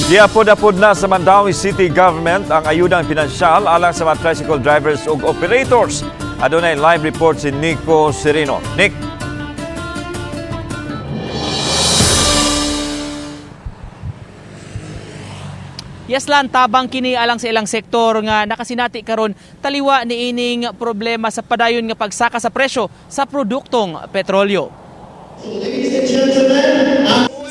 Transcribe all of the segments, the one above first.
Giapod-apod na sa Mandaue City Government ang ayudang pinansyal alang sa mga tricycle drivers ug operators. Adunay live report si Nico Sereno. Nick. Yes lan, tabang kini alang sa ilang sektor nga nakasinati karon taliwa niining problema sa padayon nga pagsaka sa presyo sa produktong petrolyo.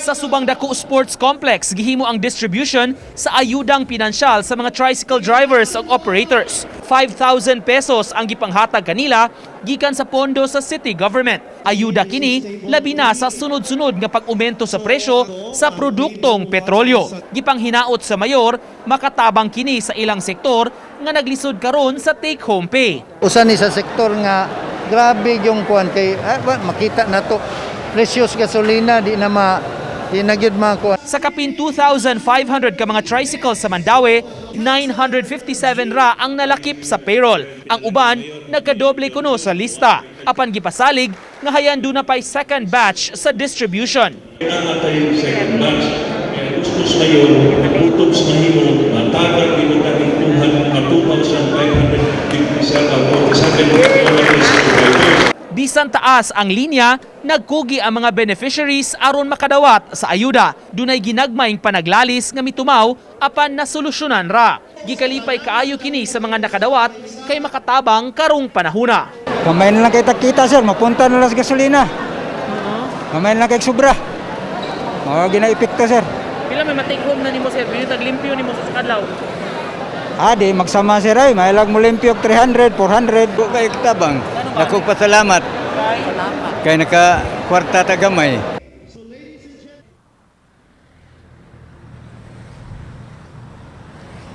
Sa Subang Dako Sports Complex, gihimo ang distribution sa ayudang pinansyal sa mga tricycle drivers ug operators. 5,000 pesos ang gipanghatag kanila gikan sa pondo sa city government. Ayuda kini labi na sa sunod-sunod nga pag-umento sa presyo sa produktong petrolyo. Gipanghinaot sa mayor, makatabang kini sa ilang sektor nga naglisod karon sa take-home pay. Usa ni sa sektor nga grabe yung kuan kay makita na to presyo sa gasolina di na ma di na gyud makuan. Sa kapin 2,500 ka mga tricycle sa Mandaue, 957 ra ang nalakip sa payroll. Ang uban, nagkadoble kuno sa lista. Apan gipasalig, nga hayan duna pa'y second batch sa distribution. Kailangan tayo second batch. Kaya gusto ngayon, nagutom sa mahimo, matagal ginagaling kuhan mga 2,557 kilometers drivers. Bisan taas ang linya, nagkugi ang mga beneficiaries aron makadawat sa ayuda. Dunay ginagmayng panaglalis nga mitumaw apan nasolusyonan ra. Gikalipay kaayo kini sa mga nakadawat kay makatabang karong panahuna. Kamay na lang kay tagkita, sir, mapunta na lang sa gasolina. Kamay na lang kay sobra. Mga gina-epekto, sir. Pila may ma-take home na nimo, sir? Pila taglimpyo nimo sa kadlaw? Ah, di magsama sir ay, mahilag mo limpyo og 300, 400. Ko kay tabang. Nako pasalamat. Kay naka kwarta ta gamay.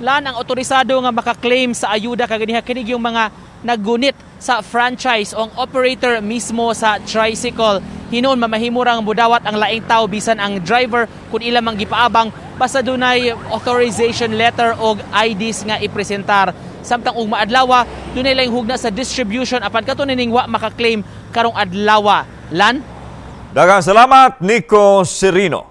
Lan ang otorisado nga makaklaim sa ayuda kaganiha kini yung mga naggunit sa franchise o ang operator mismo sa tricycle. Hinuon mamahimo ra ang budawat ang laing tao bisan ang driver kung ila mang gipaabang basta dunay authorization letter og IDs nga ipresentar. Samtang ug maadlawa dunay laing hugna sa distribution apan kato nining wa makaklaim karong adlawa. Lan. Daghang salamat, Nico Sereno.